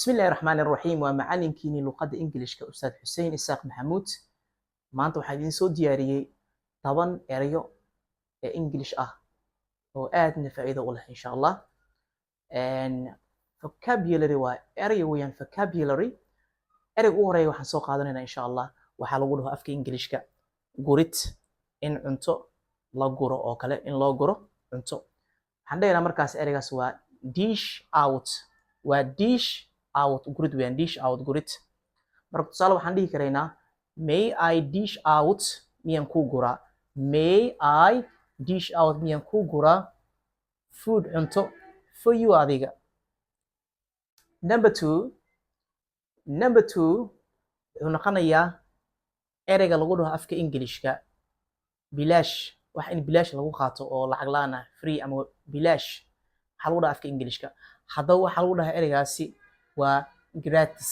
Bismillahi Raxmaani Raxiim. Waa macalinkiinii luqadda Ingilishka, Ustaad Xuseen Isaaq Maxamuud. Maanta waxaan idiin soo diyaariyey 10 erayo ee English ah oo aadna faa'iido u leh, insha Allah. Vocabulary waa erayo weeyaan, vocabulary. Ereyga ugu horeeya waxaan soo qaadanaynaa, insha Allah, waxaa lagu dhaho afka Ingilishka gurid, in cunto la guro oo kale, in loo guro cunto. Waxaan dhahaynaa markaas ereygaas waa dish out. Waa dish out, gurid weeyaan, dish out, gurid. Marka tusaale waxaan dhihi karaynaa: "May I dish out?" Miyaan kuu guraa? "May I dish out?" Miyaan kuu guraa? "Food," cunto, "for you," adiga. Number two, number two wuxuu noqonayaa ereyga lagu dhaho afka Ingilishka bilaash, wax in bilaash lagu qaato oo lacag la'aan ah, free ama bilaash. Waxaa lagu dhaha afka Ingilishka, haddaba waxaa lagu dhahaa ereygaasi waa gratis,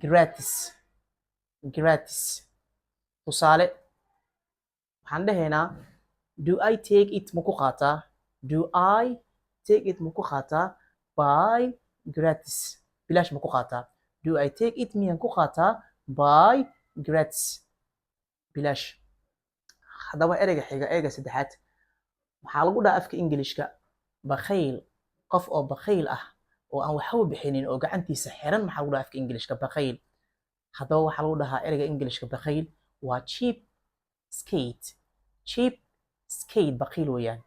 gratis, gratis. Tusaale waxaan dhahaynaa: "Do I take it?" Ma ku qaataa? "Do I take it?" Ma ku qaataa? "By gratis," bilaash ma ku qaataa? "Do I take it?" Miyaan ku qaataa? "By gratis," bilaash. Haddaba ereyga xiga, ereyga saddexaad, waxaa lagu dhaha afka Ingilishka bakhayl. Qof oo bakhayl ah oo aan waxba bixinin oo gacantiisa xiran, maxaa lagu dhaha afka Ingilishka bakhayl? Haddaba waxaa lagu dhahaa ereyga Ingilishka bakhayl waa cheapskate, cheapskate, bakhayl weeyaan.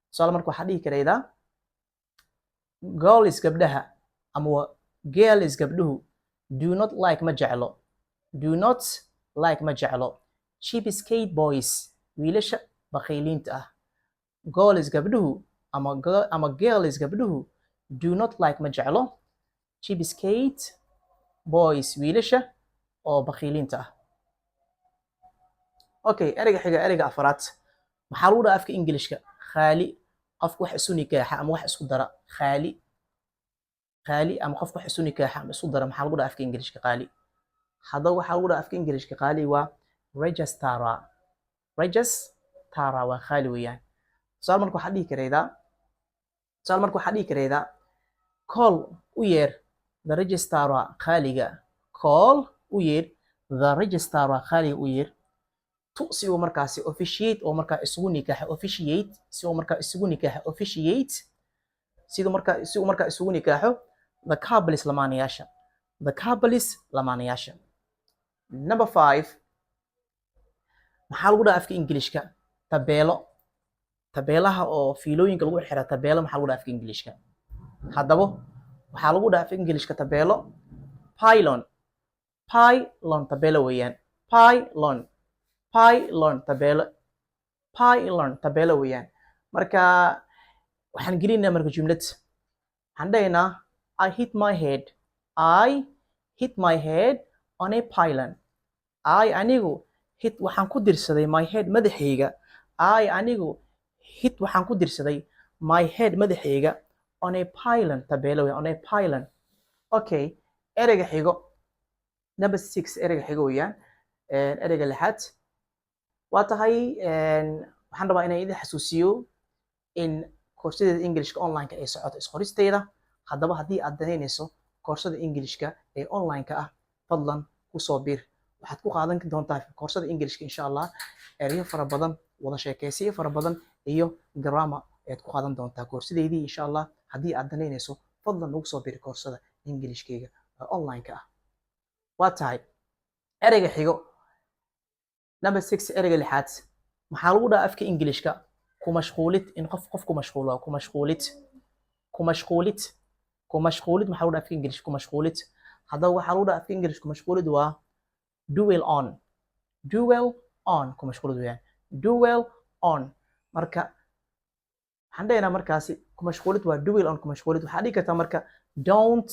Tusaale marka waxaa dhihi karaydaa: "Girls," gabdhaha, ama "girls," gabdhuhu, "do not like," ma jeclo, "do not like," ma jeclo, "cheapskate boys," wiilasha bakhayliinta ah. "Girls," gabdhuhu, ama "girls," gabdhuhu, "do not like," ma jeclo, "cheapskate boys," wiilasha oo bakhiiliinta ah. Okay, ereyga xiga, ereyga afraad, maxaa lagu dhaha afka Ingilishka khaali? Qofka wax isu nikaaxa ama wax isku dara, khaali, khaali, ama qofka wax isu nikaaxa ama isku dara, maxaa lagu dhaha afka Ingilishka khaali? Haddaba waxaa lagu dhaha afka Ingilishka khaali waa registrar, registrar, waa khaali weeyaan. Tusaale marka waxaa dhihi karaydaa: "Call," u yeer, "the registrar," khaaliga. "Call," u yeer, "the registrar," khaaliga u yeer, "to," si uu markaasi, "officiate," oo markaa isugu nikaaxa, "officiate," si uu markaa isugu nikaaxa, "officiate," siduu markaa si uu markaa isugu nikaaxo, "the couples," lamaanayaasha, "the couples," lamaanayaasha. Number five, maxaa lagu dhaha afka Ingilishka tabeelo? Tabeelaha oo fiilooyinka lagu xira, tabeelo, maxaa lagu dhaha afka Ingilishka? Haddaba waxaa lagu dhaha afka Ingilishka tabeelo pylon, pylon, tabeelo weeyaan, pylon, pylon, tabeelo, pylon, tabeelo weeyaan. Marka waxaan gelinaynaa marka jumlad. Waxaan dhahaynaa: "I hit my head, I hit my head on a pylon." I, anigu, "hit," waxaan ku dirsaday, "my head," madaxayga. "I," anigu, "hit," waxaan ku dirsaday, "my head," madaxayga, "on a pylon," tabeelo weeyaan, "on a pylon." Okay, ereyga xigo, number six, ereyga xigo weeyaan, ereyga lixaad waa tahay. Waxaan rabaa inaan idin xasuusiyo in koorsadeeda Englishka online-ka ay socoto isqoristeeda. Haddaba haddii aad danaynayso koorsada Englishka ee online-ka ah, fadlan kusoo bir. Waxaad ku qaadan doontaa koorsada Englishka, insha Allah, ereyo fara badan, wada sheekaysiyo fara badan iyo grammar ayaad ku qaadan doontaa koorsadeydii, insha Allah. Haddii aad danaynayso, fadlan nagu soo biri koorsada Englishkeyga online-ka ah. Waa tahay, ereyga xigo, number six, ereyga lixaad, maxaa lagu dhaha afka Ingilishka ku mashquulid? In qof qof ku mashquulo, ku mashquulid, ku mashquulid, ku mashquulid, maxaa lagu dhaha afka Ingilish ku mashquulid? Haddaba waxaa lagu dhaha afka Ingilish ku mashquulid waa dwell on, dwell on, ku mashquulid weeyaan, dwell on. Marka waxaan dhahaynaa markaasi ku mashquulid waa dwell on, ku mashquulid. Waxaa dhihi kartaa marka: "Don't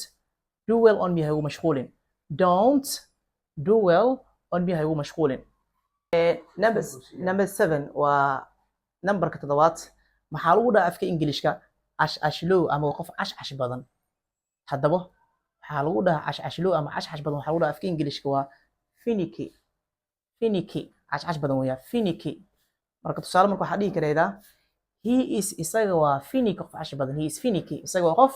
dwell on me," ha igu mashquulin. "Don't dwell on me," ha igu mashquulin. Number seven waa numberka toddobaad. Maxaa lagu dhaha afka Ingilishka cashcashlow ama qof cashcash badan? Haddaba waxaa lagu dhahaa cashcashlow ama cashcash badan, waxaa lagu dhaha afka Ingilishka waa finicky, finicky, cashcash badan weeyaan, finicky. Marka tusaale marka waxaa dhihi karaydaa: "He is," isaga waa, "finicky," qof cash badan. "He is finicky," isaga waa qof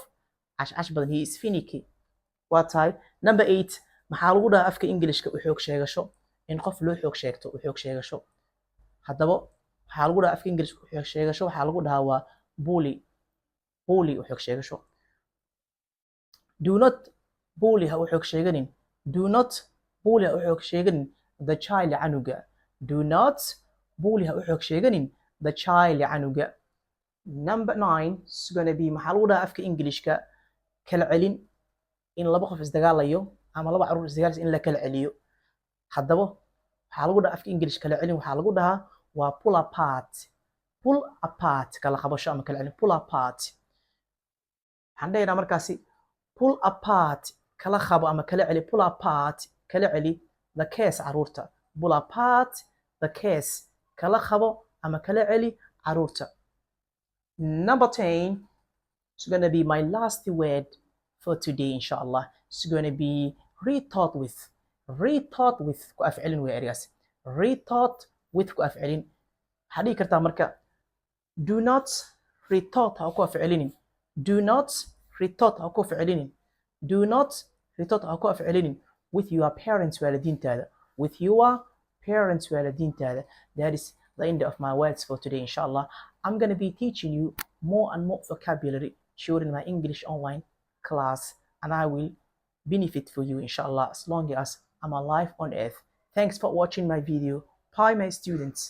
cashcash badan. "He is finicky." Waa tahay. Number 8, maxaa lagu dhahaa afka Englishka u xoog sheegasho? In qof loo xoog sheegto, u xoog sheegasho. Haddaba waxaa lagu dhahaa afka Englishka u xoog sheegasho, waxaa lagu dhahaa waa bully. Bully, u xoog sheegasho. Do not bully, ha u xoog sheeganin. Do not bully, ha u xoog sheeganin, the child, canuga. Do not bully, ha u xoog sheeganin, the child, canuga. Number 9 is gonna be, maxaa lagu dhahaa afka Englishka kala celin? In laba qof isdagaalayo ama laba caruur isdagaalayso in la kala celiyo. Haddaba waxaa lagu dhahaa afka English kala celin, waxaa lagu dhahaa waa pull apart. Pull apart, kala qabasho ama kala celin. Pull apart, waxaan dhahaynaa markaasi pull apart, kala qabo ama kala celi. Pull apart, kala celi, the case, caruurta. Pull apart the case, kala qabo ama kala celi caruurta. Number 10 is gonna be my last word for today, inshallah. It's gonna be retort with. Retort with, ku afcelin wey ereygaas. Retort with, ku afcelin. Waxaa dhihi kartaa marka: do not retort, ha ku afcelinin. Do not retort, ha ku afcelinin. Do not retort, ha ku afcelinin, with your parents, waalidiintaada. With your parents, waalidiintaada. That is the end of my words for today, inshallah. I'm gonna be teaching you more and more vocabulary during my English online class, and I will benefit for you, inshallah, as long as I'm alive on earth. Thanks for watching my video. Bye, my students.